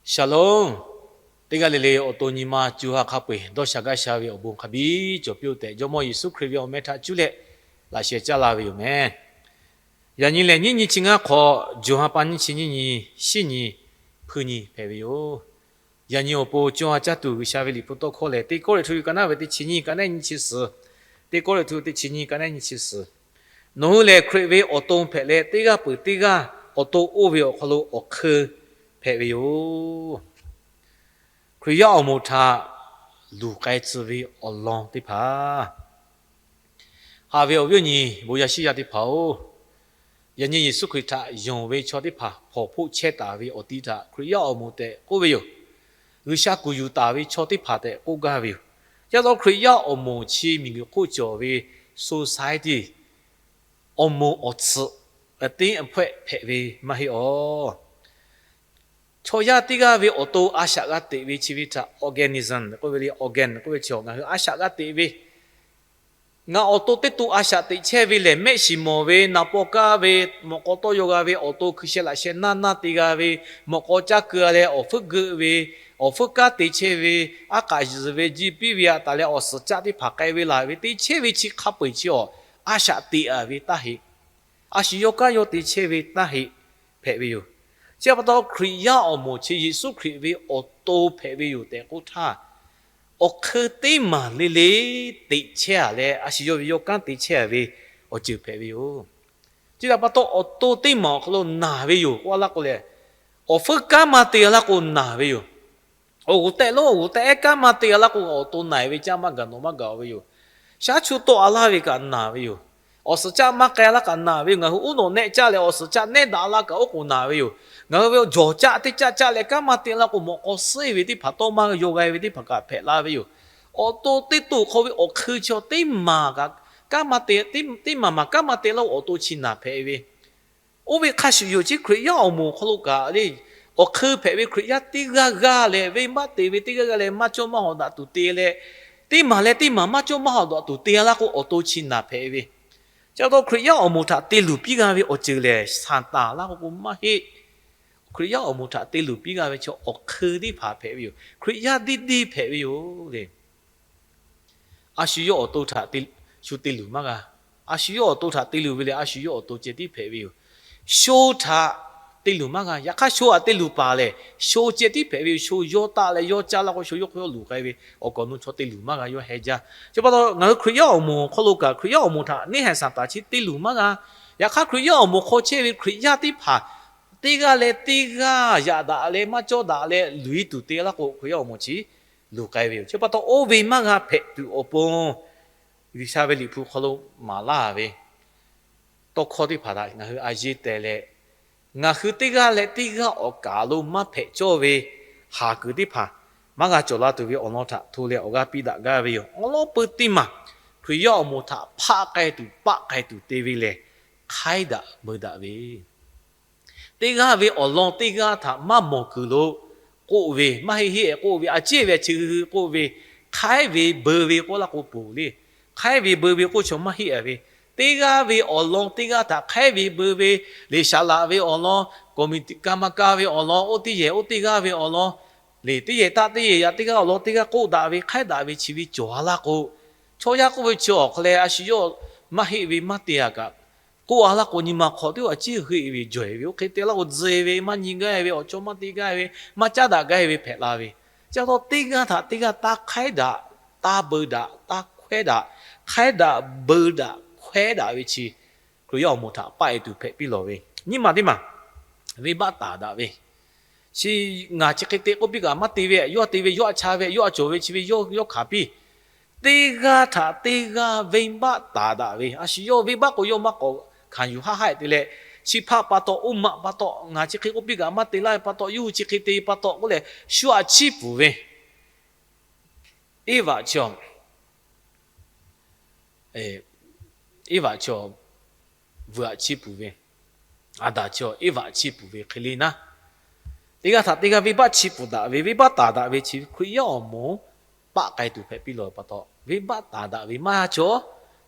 Shalom. Teˇ g'aˇ le le awˬ to nyi ma co ha hk'a peu-eˬ dawˇ sha gaˇ sha ve awˬ bon hk'a biˇ cawˬ piˇ-oˆ tehꞈ, Jawˇmawˇ Yeˍsuˆ Hkriꞈ ve awˬ meh htaꞈ cuˇ leh laꞈ sheh caˇ la ve yoˬ meh. Yaꞈ nyi lehˬ, nyiˇ nyi chi ngaˇ hk'awꞈ, June ha pa nyiˇ chi nyiˇ nyi, shiˉ nyi, hpui nyi hpehꞈ ve yoˬ. Yaꞈ nyi awˬ pon co ha caˇ tuˬ G'uiˬsha ve Liꞈ hpu tawˇ hkawˇ lehˬ, Teˇ Kawˇrenˍhtuˆ ve ka naˉ ve teˇ chi nyiˇ, ka naˉ nyiˇ chi suhˍ. Teˇ Kawˇrenˍhtuˆ teˇ chi nyiˇ, ka naˉ nyiˇ chi suhˍ. Nawˬ hui lehˬ Hkriꞈ ve awˬ to hpehꞈ leh, teˇ g'aˇ peuˬ teˇ g'aˇ awˬ to oˇ ve awˬ hk'aw lo awˬ hk'eun hpehꞈ ve yoˬ. Hkriꞈ yaˇ awˬ moˍ htaꞈ luˬ k'ai tcuh ve awˬ lawn teˇ hpaˍ. Haꞈ ve awˬ viˉ awˬ nyi bon yaˇ shiˉ yaˇ teˇ hpaˍ-oˬ, yaꞈ nyi Yeˍsuˆ Hkriꞈ htaꞈ yonˍ ve chaw teˇ hpaˍ hpawnˬ hpoˆ chehˇ taˍ ve awˬ ti htaꞈ Hkriꞈ yaˇ awˬ moˍ tehꞈ k'oˆ ve yoˬ. G'uiˬsha kuˬ yuˬ taˍ ve chaw teˇ hpaˍ tehꞈ k'oˆ gaˇ ve yoˬ. Chi pa taw Hkriꞈ yaˇ awˬ moˍ chi miˬguiˬ hk'oˆ cawˬ ve society, awˬ moˍ awˬ tsuhꞈ, a teˉ a hpawehˆ hpehꞈ ve maˇ heˆ awˬ. Chaw yaˇ teˇ g'aˇ ve awˬ to a shaꞈ g'a teꞈ ve chi ve htaꞈ organism k'oˆ ve le, organ k'oˆ ve chi ngaˬ hui a shaꞈ g'a teꞈ ve. Ngaˬ awˬ to teˇ to a shaꞈ teꞈ chehˇ ve lehˬ, mehˆ shiˍ mawˬ ve, naˍ paw kaˇ ve, mawꞈ k'aw tawˇ yaw g'a ve, awˬ to hkui sheh laꞈ sheh naˇ naˇ te g'a ve, mawꞈ k'aw caˇ keu-a leh awˬ hpfuhˇ geuˆ ve, awˬ hpfuhˇ kanˉ te chehˇ ve, aˉ k'aꞈ zuhˬ ve, ji piˇ ve htaꞈ taˍ leh awˬ suhˍ caˆ teˇ hpaˍ k'ai ve laˬ ve te chehˇ ve chi hk'a peu-eˬ chi awˬ, a shaꞈ teꞈ-a ve taˇ heˆ. A shu yawˇ kanˉ yawˇ te chehˇ ve taˇ heˆ hpehꞈ ve yoˬ. Chi pa taw Hkriꞈ yaˇ awˬ moˍ chi Yeˍsuˆ Hkriꞈ ve awˬ to hpehꞈ ve yoˬ tehꞈ k'oˆ htaˇ, awˬ hk'eun teˇ maˬ le le teꞈ chehˇ-a leh, a shu yawˇ ve yawˇ kanˉ te chehˇ-a ve awˬ ceuˬ hpehꞈ ve yoˬ. Chi htaꞈ pa taw awˬ to teˇ maˬ awˬ hk'aw lo naˬ ve yoˬ k'oˆ-a laˇ k'o lehˬ, awˬ hpfuhˇ kanˉ maˇ te-a laˇ k'o naˬ ve yoˬ. Awˬ g'uˬ tehꞈ lonˉ awˬ g'uˬ tehꞈ ehˉ kanˉ maˇ te-a laˇ k'o, awˬ to naˬ-e ve caˇ maˇ gaˬ nawˬ maˇ gaˬ-o ve yoˬ. Shaˉ chu tawˆ-a laˇ ve kaꞈ naˬ ve yoˬ. Awˬ suhˍ caˆ maˇ k'ai laˇ kaꞈ naˬ ve yoˬ. Ngaˬ hui uˉ nawꞈ nehˆ caˇ leh awˬ suhˍ caˆ nehˉ daꞈ laˇ kaꞈ oˉ k'oˍ naˬ ve yoˬ. Ngaˬ hui ve jawˬ caˆ teˇ caˆ caˆ leh kanˉ maˇ te laˇ k'o, mawꞈ k'aw suhˉ-e ve teˇ hpaˍ, tawˇ maˇ yaw g'a-e ve teˇ hpaˍ kaꞈ hpehꞈ la ve yoˬ. Awˬ to teˇ to hk'aw ve awˬ hk'eun chi teˇ maˬ kaꞈ, kanˉ maˇ te, teˇ maˬ maˬ kanˉ maˇ te laˇ k'o, awˬ to chi naˬ hpehꞈ ve. Oˇ ve hk'a shuˍ yoˬ. Chi Hkriꞈ yaˇ awˬ moˍ awˬ hk'aw lo kaꞈ le, awˬ hk'eun hpehꞈ ve Hkriꞈ yaˇ teˇ g'aˇ g'aˇ leh venˇbaˆ te ve teˇ g'aˇ g'aˇ leh maˇ cawˇ maˇ hawˍ daꞈ tuˬ te leh, teˇ maˬ leh teˇ maˬ maˇ cawˇ maˇ hawˍ daꞈ tuˬ te-a laˇ k'o, awˬ to chi naˬ hpehꞈ ve. Chi pa taw Hkriꞈ yaˇ awˬ moˍ htaꞈ te luˬ piˇ g'a ve awˬ ceuˬ lehˬ, Saˍtanˍ laˇ k'o k'o maˇ heˆ. Hkriꞈ yaˇ awˬ moˍ htaꞈ te luˬ piˇ g'a ve chi awˬ hk'eun teˇ hpaˍ hpehꞈ ve yoˬ. Hkriꞈ yaˇ deˇ deˇ hpehꞈ ve yoˬ le. A shu yawˇ awˬ to htaꞈ shu te luˬ maˇ g'a. A shu yawˇ awˬ to htaꞈ te luˬ ve lehˬ, a shu yawˇ awˬ to ceh tiˉ hpehꞈ ve yoˬ. Sho htaꞈ te luˬ maˇ g'a. Yaꞈ hk'aˇ sho htaꞈ te luˬ paˍ lehˬ, sho ceh tiˉ hpehꞈ ve yoˬ. Sho yawˇ taˆ leh yawˇ caˇ laˇ k'o, sho yawˇ hk'aw yawˇ luˬ k'ai ve, awˬ kaˍ awˬ nu chaw te luˬ maˇ g'a, yawˇ heh jaˇ. Chi pa taw ngaˬ hui Hkriꞈ yaˇ awˬ moˍ awˬ hk'aw lo kaꞈ, Hkriꞈ yaˇ awˬ moˍ htaꞈ neˇ haiˬ Saˍtanˍ chi te luˬ maˇ g'a. Yaꞈ hk'aˇ Hkriꞈ yaˇ awˬ moˍ hk'aw chehˇ ve Hkriꞈ yaˇ teˇ hpaˍ teˇ g'aˇ leh teˇ g'aˇ yaꞈ daꞈ leh maˇ cawˇ daꞈ leh luˬ-e tuˬ te laˇ k'o, Hkriꞈ yaˇ awˬ moˍ chi luˬ k'ai ve yoˬ. Chi pa taw oˇ ve maˇ g'a hpehꞈ tuˬ awˬ pon, G'uiˬsha ve Liꞈ hpu hk'aw lo maˍ laˇ ve tawˇ hkawˇ teˇ hpaˍ htaꞈ ngaˬ hui a yeˇ teh leh, ngaˬ hui teˇ g'aˇ leh teˇ g'aˇ awˬ kaˍ lo maˇ hpehꞈ cawˇ ve haˍ kuiˬ teˇ hpaˍ maˇ g'a cawˬ la tuˬ ve awˬ lawn htaꞈ hto leh awˬ g'aˇ piˇ daꞈ gaˇ ve yoˬ. Awˬ lawn peu teˇ maˬ Hkriꞈ yaˇ awˬ moˍ htaꞈ hpaˆ k'ai tuˬ, paˆ k'ai tuˬ te ve lehˬ, hk'aiˉ daꞈ beu daꞈ ve teˇ g'aˇ ve awˬ lawn teˇ g'aˇ htaꞈ maˇ mawˬ kuiˬ lo k'oˆ ve, maˇ heˆ heˆ k'oˆ ve, a ciˉ ve chi hui hui k'oˆ ve, hk'aiˉ ve beu ve k'oˆ laˇ k'o poˬ le. Hk'aiˉ ve beu ve k'oˆ chaw maˇ heˆ-a ve, teˇ g'aˇ ve awˬ lawn teˇ g'aˇ htaꞈ hk'aiˉ ve beu ve, liꞈ shaˍ laꞈ ve awˬ lawn, committee, ka ma ka ve awˬ lawn, oˇ teˇ yehˬ oˇ teˇ g'aˇ ve awˬ lawn, liꞈ teˇ yehˬ taˆ teˇ yehˬ yaꞈ teˇ g'aˇ awˬ lawn teˇ g'aˇ k'oˆ daꞈ ve, hk'aiˉ daꞈ ve chi ve cawˬ-a laˇ k'o, chaw yaˇ k'oˆ ve chi awˬ hk'aw leh a shu yawˇ maˇ heˆ ve maˇ te-a kaꞈ, k'oˆ-a laˇ k'o nyi ma hk'awꞈ teˇ g'aˇ ciˉ heˆ ve jawˬ-e ve, oˇ hk'e te laˇ k'o tzuhˬ-e ve, maˇ nyi gaˇ ve, awˬ chawˇ maˇ te gaˇ ve, maˇ caˉ daꞈ gaˇ ve hpehꞈ la ve. Chi pa taw teˇ g'aˇ htaꞈ teˇ g'aˇ taˇ hk'aiˉ daꞈ, taˇ beu daꞈ, taˇ hkawehˉ daꞈ, hk'aiˉ daꞈ beu daꞈ hkawehˉ daꞈ ve chi Hkriꞈ yaˇ awˬ moˍ htaꞈ paˆ-e tuˬ hpehꞈ piˇ lawˬ ve. Nyiˇ maˬ teˇ maˬ, venˇbaˆ taˍ daꞈ ve. Chi ngaˬ chi hk'e te k'oˆ piˇ kaꞈ maˇ te ve, yawˇ te ve, yawˇ a cha ve, yawˇ a cawˬ ve chi ve yawˇ hkanˍ piˇ. Teˇ g'aˇ htaꞈ teˇ g'aˇ venˇbaˆ taˍ daꞈ ve. A shu yawˇ venˇbaˆ k'o yawˇ maˇ k'awꞈ hkanˍ yuˬ haˆ haˆ-e te leh, chi hpaˆ pa taw, oˇ maꞈ pa taw, ngaˬ chi hk'e k'oˆ piˇ kaꞈ maˇ te laˇ ve pa taw, yawˇ hui chi hk'e te pa taw k'oˆ leh shu aꞈ chiˇ pfuhˍ ve. Eˇvaꞈ chi, Eˇvaꞈ chi, vuiˬ aꞈ chiˇ pfuhˍ ve, Aˍdanˍ chi, Eˇvaꞈ chiˇ pfuhˍ ve hk'e le naˉ, teˇ g'aˇ htaꞈ teˇ g'aˇ venˇbaˆ chiˇ pfuhˍ daꞈ ve, venˇbaˆ taˍ daꞈ ve chi Hkriꞈ yaˇ awˬ moˍ paˆ k'ai tuˬ hpehꞈ piˇ lawˬ ve pa taw, venˇbaˆ taˍ daꞈ ve maˇ cawˬ.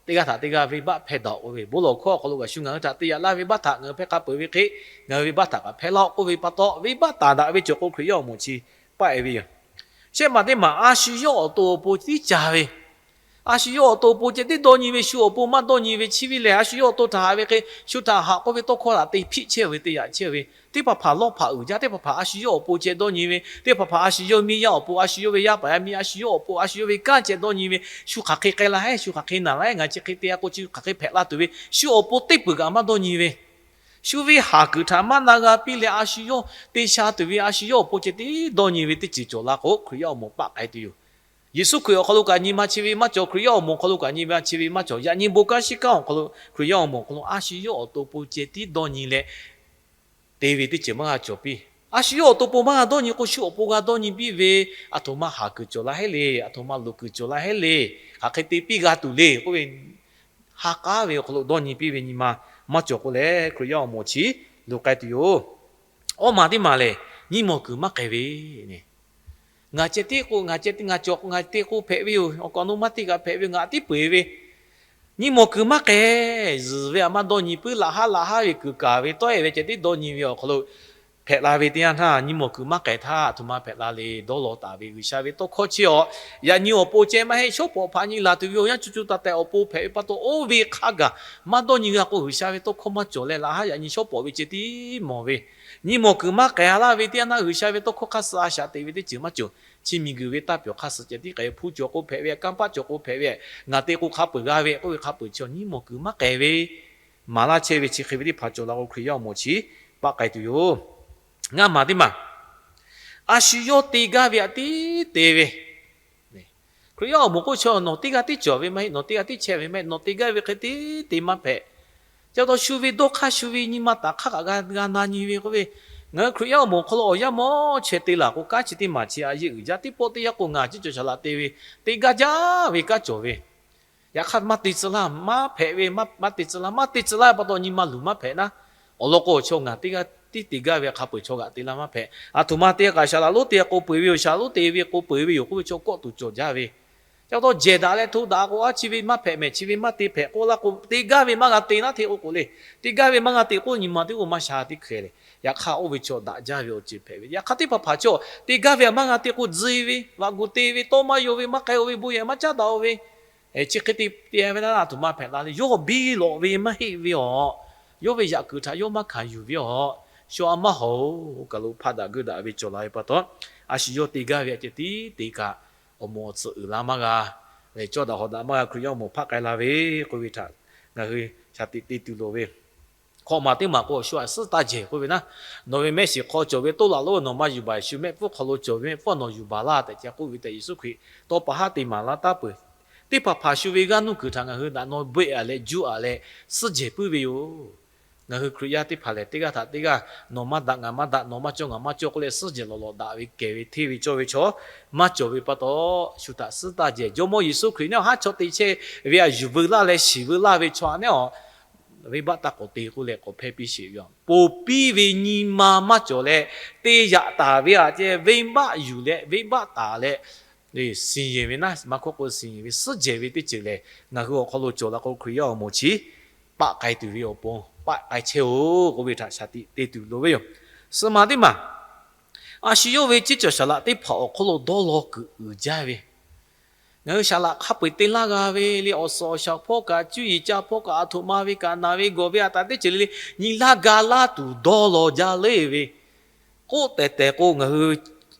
teˇ g'aˇ htaꞈ teˇ g'aˇ venˇbaˆ hpehˇ daꞈ-oˬ k'oˆ ve, bon lawˬ hkawˇ awˬ hk'aw lo kaꞈ shu ngaˬ hui htaꞈ te yaꞈ laˇ ve venˇbaˆ htaꞈ ngaˬ hui hpehˇ hk'a peuˬ ve hk'e, ngaˬ hui venˇbaˆ htaꞈ kaꞈ hpehˇ laˇ-oˆ k'oˆ ve pa taw, venˇbaˆ taˍ daꞈ ve cawˬ k'o Hkriꞈ yaˇ awˬ moˍ chi paˆ-e ve yoˬ. Shehˆ maˬ teˇ maˬ a shu yawˇ awˬ to awˬ pon tiˉ ca ve, a shu yawˇ awˬ to awˬ pon ceh tiˉ dawˇ nyi ve, shu awˬ pon maˇ dawˇ nyi ve. Chi ve lehˬ, a shu yawˇ awˬ to htaꞈ haꞈ ve hk'e, shu htaꞈ haꞈ k'oˆ ve tawˇ hkawˇ htaꞈ te hpiˆ chehˇ ve, te yaꞈ chehˇ ve, teˇ hpaˍ hpaˍ lawˇ hpaꞈ uiˍ jaˇ, teˇ hpaˍ hpaˍ a shu yawˇ awˬ pon ceh dawˇ nyi ve, teˇ hpaˍ hpaˍ a shu yawˇ miˇ yaˇ awˬ pon, a shu yawˇ ve yaˇ paˍ yaˇ miˇ, a shu yawˇ awˬ pon, a shu yawˇ ve kanˉ ceh dawˇ nyi ve, shu hk'aˬ hk'e k'ai la heˉ, shu hk'aˬ hk'e naˬ la heˉ, ngaˬ chi hk'e te-a k'o chi hk'aˬ hk'e hpehꞈ la tuˬ ve, shu awˬ pon teˇ peuˬ kaꞈ maˇ dawˇ nyi ve, shu ve haˍ kuiˬ htaꞈ maˇ na g'a piˇ leh a shu yawˇ te sha tuˬ ve, a shu yawˇ awˬ pon ceh tiˉ dawˇ nyi ve teˇ ceuˬ cawˬ la k'o, Hkriꞈ yaˇ awˬ moˍ paˆ k'ai tuˬ yoˬ. Yeˍsuˆ Hkriꞈ awˬ hk'aw lo kaꞈ nyi ma chi ve maˇ cawˬ, Hkriꞈ yaˇ awˬ moˍ awˬ hk'aw lo kaꞈ nyi ma chi ve maˇ cawˬ. Yaꞈ nyi bon kanˉ shiˉ kanˉ awˬ hk'aw lo, Hkriꞈ yaˇ awˬ moˍ awˬ hk'aw lo a shu yawˇ awˬ to awˬ pon ceh tiˉ dawˇ nyi leh te ve teˇ ceuˬ maˇ g'a cawˬ piˇ. A shu yawˇ awˬ to awˬ pon maˇ g'a dawˇ nyi k'o, shu awˬ pon g'a dawˇ nyi piˇ ve, aˬ htoꞈ ma haˍ kuiˬ cawˬ la heˉ le, aˬ htoꞈ ma loꞈ kuiˬ cawˬ la heˉ le, hk'aˬ hk'e te piˇ g'a tuˬ le k'oˆ ve, ha k'aˉ ve awˬ hk'aw lo dawˇ nyi piˇ ve nyi ma maˇ cawˬ k'o leh, Hkriꞈ yaˇ awˬ moˍ chi loꞈ k'ai tuˬ yoˬ. Awˇ maˬ teˇ maˬ lehˬ, nyi mawˬ kuiˬ maˇ k'ai ve, ngaˬ ceh tiˉ k'o, ngaˬ ceh tiˉ ngaˬ cawˬ k'o, ngaˬ te k'o hpehꞈ ve yoˬ, awˬ kaꞈ awˬ naw maˇ te kaꞈ hpehꞈ ve yoˬ, ngaˬ tiˉ peu-eˬ ve, nyi mawˬ kuiˬ maˇ k'ai. Zuhˬ ve htaꞈ maˇ dawˇ nyi puiˉ, laꞈ haˉ laꞈ haˉ ve kuiˬ kaˍ ve tawˆ-e ve ceh tiˉ dawˇ nyi ve awˬ hk'aw lo hpehꞈ la ve teˇ yanˇ htaˇ, nyi mawˬ kuiˬ maˇ k'ai htaˇ, aˬ htoꞈ ma hpehꞈ la le. Dawˇ law taˍ ve G'uiˬsha ve tawˇ hkawˇ chi awˬ, yaꞈ nyi awˬ pon ceh maˇ heˆ, shawˉ pawˍ hpaꞈ nyi laˬ tuˬ ve awˬ yanˇ co co taiˍ taiˍ awˬ pon hpehꞈ ve pa taw, oˇ ve hk'a gaˬ maˇ dawˇ nyi g'a k'o, G'uiˬsha ve tawˇ hkawˇ maˇ cawˬ leh, laꞈ haˉ yaꞈ nyi shawˉ pawˍ ve ceh tiˉ mawˬ ve, nyi mawˬ kuiˬ maˇ k'ai laˇ ve teˇ yanˇ htaˇ, G'uiˬsha ve tawˇ hkawˇ hk'aˇ suh a shaꞈ teꞈ ve teˇ ceuˬ maˇ cawˬ. Chi miˬguiˬ ve taˇ pyawˬ hk'aˇ suh ceh tiˉ k'ai, hpu cawˬ k'o hpehꞈ ve, kanˇ paˆ cawˬ k'o hpehꞈ ve, ngaˬ te k'o hk'a peuˬ g'a ve k'oˆ ve hk'a peuˬ chi nyi mawˬ kuiˬ maˇ k'ai ve, maˍ laˇ chehˇ ve chi hk'e ve teˇ hpaˍ cawˬ la k'o, Hkriꞈ yaˇ awˬ moˍ chi paˆ k'ai tuˬ yoˬ. Ngaˇ maˬ teˇ maˬ, a shu yawˇ te gaˇ ve htaꞈ tiˉ te ve, Hkriꞈ yaˇ awˬ moˍ k'oˆ chaw nawˬ teˇ g'aˇ tiˉ cawˬ ve maˇ heˆ, nawˬ teˇ g'aˇ tiˉ chehˇ ve maˇ heˆ, nawˬ te gaˇ ve hk'e tiˉ te maˇ hpehꞈ. Chi pa taw shu ve dawˇ hk'aˇ, shu ve nyi ma taˍ hk'aˇ kaꞈ g'a na nyi ve k'oˆ ve, ngaˬ hui Hkriꞈ yaˇ awˬ moˍ awˬ hk'aw lo awˬ yanˇ mawˇ chaweh te laˬ k'o, kanˉ chi teˇ maˬ chi a yeˇ uiˍ jaˇ. Teˇ pawˆ teˇ yanˇ k'o ngaˬ ceˇ cawˬ shaˍ laꞈ te ve, te gaˇ jaˇ ve kanˉ cawˬ ve, yaꞈ hk'aˇ maˇ te tcuh laˇ, maˇ hpehꞈ ve, maˇ te tcuh laˇ, maˇ te tcuh laˇ pa taw nyi ma luˬ maˇ hpehꞈ naˉ. Awˬ lawn k'o, chaw ngaˬ teˇ g'aˇ tiˉ te gaˇ ve hk'a peuˬ chaw g'aꞈ te laˇ maˇ hpehꞈ. Aˬ htoꞈ ma te kaꞈ shaˍ laꞈ lonˉ te k'o peuˬ ve yoˬ, shaˍ laꞈ lonˉ te ve k'o peuˬ ve yoˬ k'oˆ ve chaw kawˆ tuˬ cawˬ jaˇ ve. Chi pa taw jehˬ daꞈ leh hto daꞈ k'o, a chi ve maˇ hpehꞈ mehˍ, chi ve maˇ te hpehꞈ k'oˆ laˇ k'o, te gaˇ ve maˇ g'a te naˉ hteˇ k'oˆ k'o le. Te gaˇ ve maˇ g'a te k'o, nyi ma teˇ g'aˇ maˇ sha teˇ hkeh leh, yaꞈ hk'aˇ oˇ ve chaw daꞈ jaˇ ve awˬ ceuˬ hpehꞈ ve. Yaꞈ hk'aˇ teˇ hpaˍ hpaˍ chaw te gaˇ ve htaꞈ maˇ g'a te k'o, tzuhˬ-e ve, vaꞈ gu te ve, tawˇ maˇ yaw ve, maˇ k'ai-o ve, bon yehˬ maˇ caˉ daꞈ-o ve, chi hk'e te te ve naˉ, aˬ htoꞈ ma hpehꞈ la le. Yawˇ biˇ lawꞈ ve maˇ heˆ ve awˬ, yawˇ ve yaꞈ kuiˬ htaꞈ yawˇ maˇ hkanˍ yuˬ ve awˬ, shu a maˇ hawˬ-oˬ. Oˇ kaˬ lo hpaˆ daꞈ geuˆ daꞈ ve cawˬ la ve pa taw, a shu yawˇ te gaˇ ve htaꞈ ceh tiˉ te kaꞈ, awˬ moˍ awˬ tcuhˍ uiˍ la maˇ g'a leh, cawˇ daꞈ hawˍ daꞈ maˇ g'a Hkriꞈ yaˇ awˬ moˍ hpaˆ k'ai la ve k'oˆ ve htaꞈ ngaˬ hui shaˍ tiꞈ te tuˬ loˍ ve. Hkawꞈ maˬ teˇ maˬ k'o, shu htaꞈ suhˉ taˇ jehˬ k'oˆ ve naˉ, nawˬ ve mehˆ shiˍ hk'aw cawˬ ve toˇ laꞈ lonˉ nawˬ maˇ yuˬ baˬ, shu mehˆ hpfuhˇ hk'aw lo cawˬ ve mehˆ hpfuhˇ nawˬ yuˬ baˬ laˇ tehꞈ ca k'oˆ ve tehꞈ, Yeˍsuˆ Hkriꞈ tawˇ pa haˉ te maˍ laˇ taˉ peuˬ. Teˇ hpaˍ hpaˍ shu ve g'aˇ nuˇ kuiˬ htaꞈ ngaˬ hui daꞈ nawˇ beuˆ-a leh juˇ-a leh suhˉ jehˬ puiˉ ve yoˬ. Ngaˬ hui Hkriꞈ yaˇ teˇ hpaˍ lehˬ, teˇ g'aˇ htaꞈ teˇ g'aˇ nawˬ maˇ daꞈ ngaˬ maˇ daꞈ, nawˬ maˇ cawˇ ngaˬ maˇ cawˇ k'oˆ leh suhˉ jehˬ lawꞈ lawꞈ daꞈ ve kehˬ ve hteˇ ve cawˇ ve chaw maˇ cawˬ ve pa taw, shu htaꞈ suhˉ taˇ jehˬ. Jawˇmawˇ Yeˍsuˆ Hkriꞈ neˇ haˉ chaw te chehˇ ve htaꞈ yuˬ veu laˇ leh shiˍ veu laˇ ve chaw a neˉ awˬ, venˇbaˆ taˇ k'awꞈ te k'oˆ leh k'awꞈ hpehˇ piˇ sheˍ ve yoˬ. Ponˬ piˇ ve nyi ma maˇ cawˬ leh, te yaꞈ taˍ ve htaꞈ ceh venˇbaˆ yuˬ leh venˇbaˆ taˍ leh, siˍ yeˬ ve naˉ, maˇ hkawˇ k'o siˍ yeˬ ve suhˉ jehˬ ve teˇ ceuˬ lehˬ, ngaˬ hui awˬ hk'aw lo cawˬ la k'o, Hkriꞈ yaˇ awˬ moˍ chi paˆ k'ai tuˬ ve awˬ pon paˆ k'ai chehˇ-oˬ k'oˆ ve htaꞈ shaˍ tiꞈ te tuˬ loˍ ve yoˬ. Suhˍ maˬ teˇ maˬ, a shu yawˇ ve ceˇ cawˬ shaˍ laꞈ teˇ hpaˍ awˬ hk'aw lo dawˇ law kuiˬ uiˍ jaˇ ve, ngaˬ hui shaˍ laꞈ hk'a peu-eˬ te laˇ g'a ve le, awˬ suhˍ awˬ shaˍ hpawˇ kaꞈ, cuˇ yiˍ ca hpawˇ kaꞈ, aˬ htoꞈ ma ve kaꞈ, naˬ ve gawˬ ve a taꞈ teˇ ceuˬ le le, nyi laˇ ga laˇ tuˬ dawˇ law jaˇ le ve, k'oˆ tehˬ tehˬ k'o, ngaˬ hui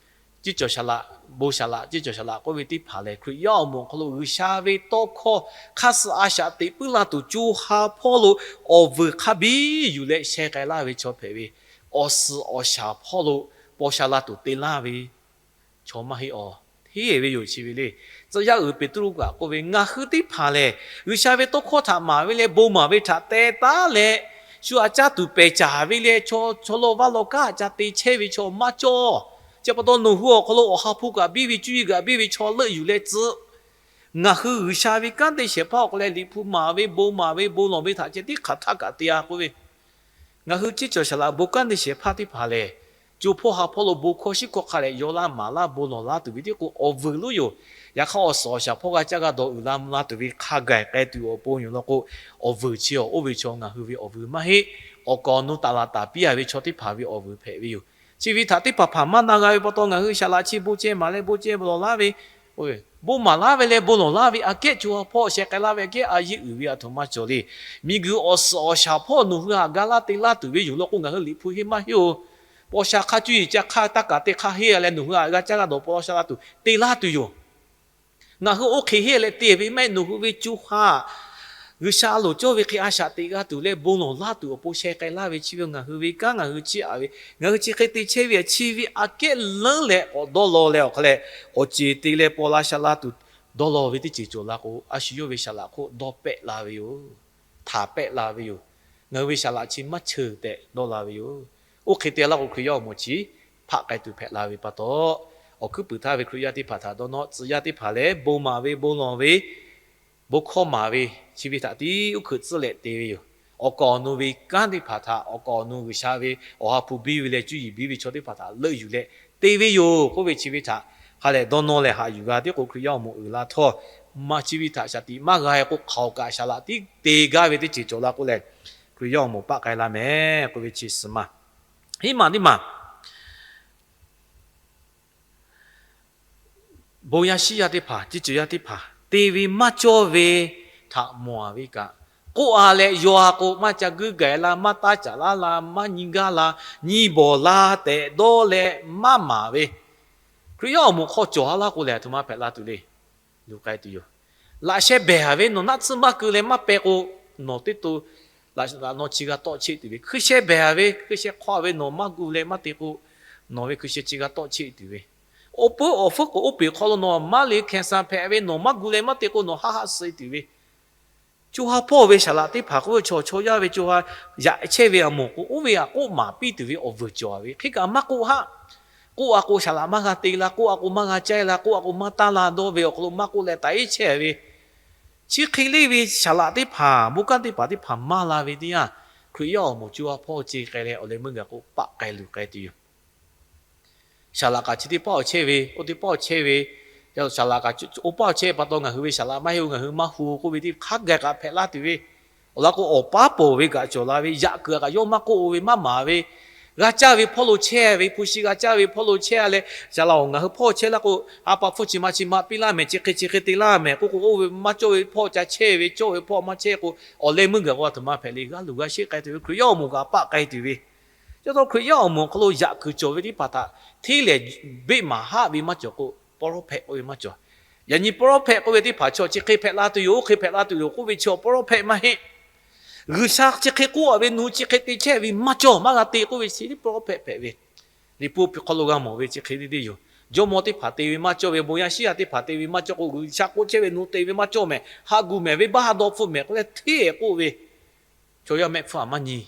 ceˇ cawˬ shaˍ laꞈ, bon shaˍ laꞈ, ceˇ cawˬ shaˍ laꞈ k'oˆ ve teˇ hpaˍ lehˬ, Hkriꞈ yaˇ awˬ moˍ awˬ hk'aw lo G'uiˬsha ve tawˇ hkawˇ hk'aˇ suh a shaꞈ teꞈ puiˉ la tuˬ co ha hpawˇ lo awˬ vuiˬ hk'a biˇ yuˬ leh sheh k'ai laˇ ve chaw hpehꞈ ve, awˬ suhˍ awˬ shaˍ hpawˇ lo paw sha la tuˬ te laˇ ve chaw maˇ heˆ awˬ, hteˇ ve yoˬ. Chi ve le, tcuh yaˇ uiˍ Peˍtruˆ kaꞈ k'oˆ ve, ngaˬ hui teˇ hpaˍ lehˬ, G'uiˬsha ve tawˇ hkawˇ htaꞈ maˍ ve leh bon maˍ ve htaꞈ teh taˉ leh, shu aꞈ caˇ tuˬ pehˬ caˍ ve leh, chaw chaw lawˇ vaˇ lawˇ kanˉ aꞈ ca te chehˇ ve chaw maˇ cawˇ. Chi pa taw nawˬ hui awˬ hk'aw lo awˬ ha hpu kaꞈ biˇ ve, cuˇ yiˍ kaꞈ biˇ ve chaw leuˆ yuˬ leh tcuh, ngaˬ hui G'uiˬsha ve kanˉ te shehˍ hpaˇ awˬ hk'aw leh Liꞈ hpu maˍ ve, bon maˍ ve, bon lawˬ ve htaꞈ ceh tiˉ hk'aˬ htaˇ kaꞈ te-a k'oˆ ve, ngaˬ hui ceˇ cawˬ shaˍ laꞈ bon kanˉ te shehˍ hpaˇ teˇ hpaˍ lehˬ, co hpawˇ ha hpawˇ lo bon hkawˇ shiˉ hkawˇ hk'a leh yaw laˇ maˍ laˇ bon lawˬ laˇ tuˬ ve tiˉ k'o awˬ vuiˬ lonˉ yoˬ. Yaꞈ hk'aˇ awˬ suhˍ awˬ shaˍ hpawˇ g'a caˇ g'a dawˬ uiˍ la mvuh la tuˬ ve hk'a gaˬ k'ai tuˬ awˬ pon yoˬ law k'o, awˬ vuiˬ chi awˬ oˇ ve chaw ngaˬ hui ve awˬ vuiˬ maˇ heˆ. Awˬ kaˍ awˬ nu taˍ laˍ taˍ piˇ a ve chaw teˇ hpaˍ ve awˬ vuiˬ hpehꞈ ve yoˬ. Chi ve htaꞈ teˇ hpaˍ hpaˍ maˇ na g'a ve pa taw ngaˬ hui saˍ laꞈ chi bon ceh maˍ leh bon ceh lawˬ laˇ ve, bon maˍ laˇ ve leh bon lawˬ laˇ ve aꞈ kehˉ co ha hpawˇ sheh k'ai laˇ ve aꞈ kehˉ a yeˇ uiˍ ve aˬ htoꞈ ma cawˬ le. Miˬguiˬ awˬ suhˍ awˬ shaˍ hpawˇ nawˬ hui htaꞈ ga laˇ te laˇ tuˬ ve yoˬ law k'o ngaˬ hui liꞈ hpu henˇ maˇ heˆ oˬ. Paw sha hk'aˇ cuˇ yiˍ ca hk'aˇ taˇ kaˍ te hk'aˇ henˇ leh nawˬ hui htaꞈ g'a caˇ g'a dawˬ paw sha la tuˬ te laˇ tuˬ yoˬ. Ngaˬ hui oˇ hk'e henˇ leh te ve maˇ heˆ. Nawˬ hui ve co ha G'uiˬsha loˍ cawˇ ve hk'e a shaꞈ teꞈ g'a tuˬ leh bon lawˬ laˇ tuˬ awˬ pon sheh k'ai laˇ ve chi ve ngaˬ hui ve kanˉ ngaˬ hui chiˇ aꞈ ve, ngaˬ hui chi hk'e te chehˇ ve a chi ve aꞈ kehˉ leuˉ leh k'awꞈ dawˇ law leh awˬ hk'a leh awˬ ceˬ te leh paw la sha la tuˬ dawˇ law ve teˇ ceuˬ cawˬ la k'o, a shu yawˇ ve saˍ laꞈ hk'oˆ dawˇ pehˆ la ve yoˬ. Htaꞈ pehˆ la ve yoˬ. Ngaˬ hui ve saˍ laꞈ chi maˇ cheuˬ tehꞈ dawˇ la ve yoˬ. Oˇ hk'e te laˇ k'o, Hkriꞈ yaˇ awˬ moˍ chi hpaˆ k'ai tuˬ hpehꞈ la ve pa taw, awˬ hkuiˉ puiˍ htaˇ ve Hkriꞈ yaˇ teˇ hpaˍ htaꞈ dawˇ nawˇ, tcuh yaˇ teˇ hpaˍ lehˬ bon maˍ ve, bon lawˬ ve, bon hkawˇ maˍ ve, chi ve htaꞈ tiˉ uˉ hkeuꞈ tcuhˉ leh te ve yoˬ. Awˬ kaˍ awˬ nu ve kanˉ teˇ hpaˍ htaꞈ awˬ kaˍ awˬ nu G'uiˬsha ve awˬ ha hpu biˇ ve leh cuˇ yiˍ biˇ ve chaw teˇ hpaˍ htaꞈ leuˆ yuˬ leh te ve yoˬ k'oˆ ve chi ve htaꞈ hk'a lehˬ dawˇ nawˇ leh haꞈ yuˬ g'a tiˉ k'o, Hkriꞈ yaˇ awˬ moˍ uiˍ la htawˇ, maˇ chi ve htaꞈ shaˍ tiꞈ maˇ g'a e k'o, hk'aˬ oˍ kaꞈ saˍ laꞈ tiˉ te gaˇ ve teˇ ceuˬ cawˬ la k'o lehˬ, Hkriꞈ yaˇ awˬ moˍ paˆ k'ai la mehˍ k'oˆ ve chi suhˍ ma. Hiˉ maˬ teˇ maˬ bon yaˇ shiˉ yaˇ teˇ hpaˍ, teˇ ceuˬ yaˇ teˇ hpaˍ te ve maˇ cawˇ ve htaꞈ mawˬ a ve kaꞈ, k'oˆ a leh yaw a k'o maˇ ca guiˇ gaˬ la, maˇ taˇ caꞈ laˇ la, maˇ nyi gaˇ la, nyi bawˬ la tehꞈ dawˇ leh maˇ maˍ ve, Hkriꞈ yaˇ awˬ moˍ hk'aw cawˬ a laˇ k'o lehˬ, a htoꞈ ma hpehꞈ la tuˬ le. Lu k'ai tuˬ yoˬ. Laꞈ sheh behˬ a ve nawˬ naˆ tsuhˇ maˇ keu leh maˇ peh k'o, nawˬ teˇ to laꞈ nawˬ chi g'a tawˆ cheˆ tuˬ ve. Hkui sheh behˬ a ve, hkui sheh hk'aw a ve nawˬ maˇ gu leh maˇ te k'o, nawˬ ve hkui sheh chi g'a tawˆ cheˆ tuˬ ve. Awˬ pui awˬ hpfuhˇ k'o oˇ peˬ hk'aw lo nawˬ maˇ le hkanˍ saˍ hpehꞈ ve, nawˬ maˇ gu leh maˇ te k'o nawˬ haˆ haˆ suh tuˬ ve. Co ha hpawˇ ve saˍ laꞈ teˇ hpaˍ k'oˆ ve chaw, chaw yaˇ ve co ha yaꞈ chehˇ ve a moˍ k'o, oˇ ve aꞈ k'oˆ maˍ piˇ tuˬ ve awˬ vuiˬ cawˬ a ve hk'e kaꞈ maˇ k'oˆ haˆ. K'oˆ a k'o saˍ laꞈ maˇ g'a te la, k'oˆ a k'o maˇ g'a caˇ la, k'oˆ a k'o maˇ taˇ la dawˇ ve awˬ hk'aw lo maˇ k'oˆ leh taꞈ iˉ chehˇ ve, chi hk'e leˇ ve saˍ laꞈ teˇ hpaˍ, bon kanˉ teˇ hpaˍ teˇ hpaˍ maˇ la ve teˇ yanˇ, Hkriꞈ yaˇ awˬ moˍ co ha hpawˇ ce k'ai leh awˬ leh meuˇ gaˬ k'o paˆ k'ai luˬ k'ai tuˬ yoˬ. Saˍ laꞈ kaꞈ chi teˇ paˆ awˬ chehˇ ve, oˇ teˇ paˆ awˬ chehˇ ve, saˍ laꞈ kaꞈ oˇ paˆ awˬ chehˇ pa taw ngaˬ hui ve saˍ laꞈ maˇ heˆ, ngaˬ hui maˇ hu k'oˆ ve teˇ hk'a gaˬ kaꞈ hpehꞈ laˇ tuˬ ve, awˬ laꞈ k'o awˬ paˉ pawˬ ve kaꞈ cawˬ la ve, yaꞈ kuiˬ kaꞈ yawˇ maˇ k'oˆ ve maˇ maˍ ve, g'a caˇ ve hpawˇ lo chehˇ ve, hpu shi g'a caˇ ve hpawˇ lo chehˇ leh, saˍ laꞈ-oˬ, ngaˬ hui hpawˇ chehˇ laˇ k'o, a pa hpfuhˇ chi ma chi ma piˇ laˇ mehˍ, chi hk'e chi hk'e te laˇ mehˍ k'oˆ k'o, oˇ ve maˇ cawˇ ve hpawˇ ca chehˇ ve, cawˇ ve hpawˇ maˇ chehˇ k'o, awˬ leh meuˇ gaˬ k'o a htoꞈ ma hpehꞈ le. G'aˇ luˬ g'a sheˆ k'ai tuˬ ve, Hkriꞈ yaˇ awˬ moˍ kaꞈ paˆ k'ai tuˬ ve, chi taw Hkriꞈ yaˇ awˬ moˍ awˬ hk'aw lo yaꞈ kuiˬ cawˬ ve teˇ hpaˍ htaꞈ hteˇ lehˍ beˆ maˍ haˆ ve maˇ cawˬ k'o, prophet k'oˆ ve maˇ cawˬ. Yaꞈ nyi prophet k'oˆ ve teˇ hpaˍ chaw chi hk'e hpehꞈ la tuˬ yoˬ, oˇ hk'e hpehꞈ la tuˬ yoˬ k'oˆ ve chaw prophet maˇ heˆ. G'uiˬsha chi hk'e k'oˆ a ve, nawˬ hui chi hk'e te chehˇ ve maˇ cawˬ, maˇ g'a te k'oˆ ve chi tiˉ prophet hpehꞈ ve. Liꞈ hpu hk'aw lo g'a mawˬ ve chi hk'e te te yoˬ. Jawˇmawˇ teˇ hpaˍ te ve maˇ cawˇ ve, bon yaˇ shiˉ yaˇ teˇ hpaˍ te ve maˇ cawˇ k'o, G'uiˬsha k'oˆ chehˇ ve nawˬ te ve maˇ cawˇ mehˍ, haꞈ gu mehˍ, venˇbaˆ ha dawˇ hpfuhˆ mehˍ k'oˆ leh hteˇ k'oˆ ve, chaw yaˇ mehˆ hpfuhˇ a maˇ nyi.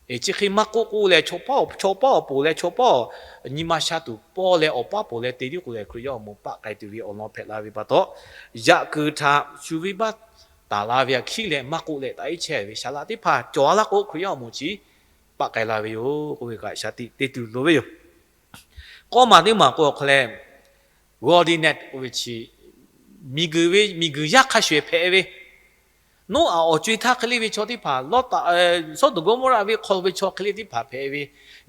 Eˬ, chi hk'e maˇ k'oˆ k'oˆ leh, chaw paˉ awˬ pon leh chaw paˉ nyi ma sha tuˬ pawˇ leh awˬ paˉ pawˬ leh te tiˉ k'o lehˬ, Hkriꞈ yaˇ awˬ moˍ paˆ k'ai tuˬ ve awˬ lawn hpehꞈ la ve pa taw, yaꞈ kuiˬ htaꞈ shu venˇbaˆ taˍ la ve aꞈ hkiˉ leh maˇ k'oˆ leh taꞈ iˉ chehˇ ve saˍ laꞈ teˇ hpaˍ cawˬ a laˇ k'o, Hkriꞈ yaˇ awˬ moˍ chi paˆ k'ai la ve yoˬ k'oˆ ve kaꞈ shaˍ tiꞈ te tuˬ loˍ ve yoˬ. K'awˇ maˬ teˇ maˬ k'o awˬ hk'aw leh, godliness k'oˆ ve chi, miˬguiˬ ve, miˬguiˬ yaˇ hk'a shuˍ ehˬ hpehꞈ ve, Noˉaꞈ awˬ co e htaˇ hk'e le ve chaw teˇ hpaˍ, Lawˇtaꞈ, Sawˉdonˍ Gawˇmawˇraꞈ venˇ hk'aw ve chaw hk'e le teˇ hpaˍ hpehꞈ ve,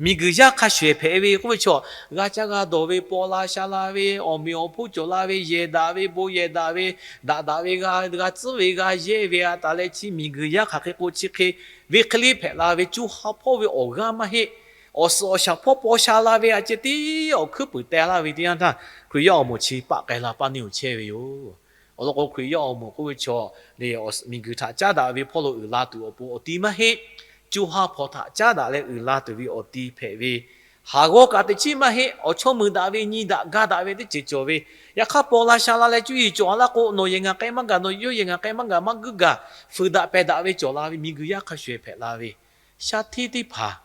miˬguiˬ yaˇ hk'a shuˍ ehˬ hpehꞈ ve k'oˆ ve chaw, g'a caˇ g'a dawˬ ve, paw la sha la ve, awˬ meꞈ awˬ hponˇ cawˬ la ve, yehˬ daꞈ ve, bon yehˬ daꞈ ve, daꞈ daꞈ ve g'a, g'a tcuhˉ ve, g'a yehˇ ve a taˍ leh chi miˬguiˬ yaˇ hk'aˬ hk'e k'o chi hk'e ve hk'e le hpehꞈ la ve, co ha hpawˇ ve awˬ g'aˇ maˇ heˆ. Awˬ suhˍ awˬ shaˍ hpawˇ paw sha la ve a ceh tiˉ awˬ hkuiˉ puiˍ teh laˇ ve teˇ yanˇ htaˇ, Hkriꞈ yaˇ awˬ moˍ chi paˆ k'ai la paˇ neˇ oˬ chehˇ ve yoˬ. Awˬ lawn k'o, Hkriꞈ yaˇ awˬ moˍ k'oˆ ve chaw, miˬguiˬ htaꞈ caˉ daꞈ ve hpawˇ lo uiˍ la tuˬ awˬ pon awˬ ti maˇ heˆ. Co ha hpawˇ htaꞈ caˉ daꞈ leh uiˍ la tuˬ ve awˬ ti hpehꞈ ve, haˍ g'awˇ kaꞈ teꞈ chiˉ maˇ heˆ. Awˬ chawˇ meuꞈ daꞈ ve, nyi daꞈ ga daꞈ ve teˇ ceuˬ cawˬ ve, yaꞈ hk'aˇ paw la sha la leh cuˇ yiˍ cawˬ a laˇ k'o, nawˬ yehˬ ngaˬ k'ai maˇ gaˬ, nawˬ yawˇ yehˬ ngaˬ k'ai maˇ gaˬ, maˇ guiˇ gaˬ, fuiˍ daꞈ pehˬ daꞈ ve cawˬ la ve, miˬguiˬ yaˇ hk'a shuˍ ehˬ hpehꞈ la ve, shaˉ hteˇ teˇ hpaˍ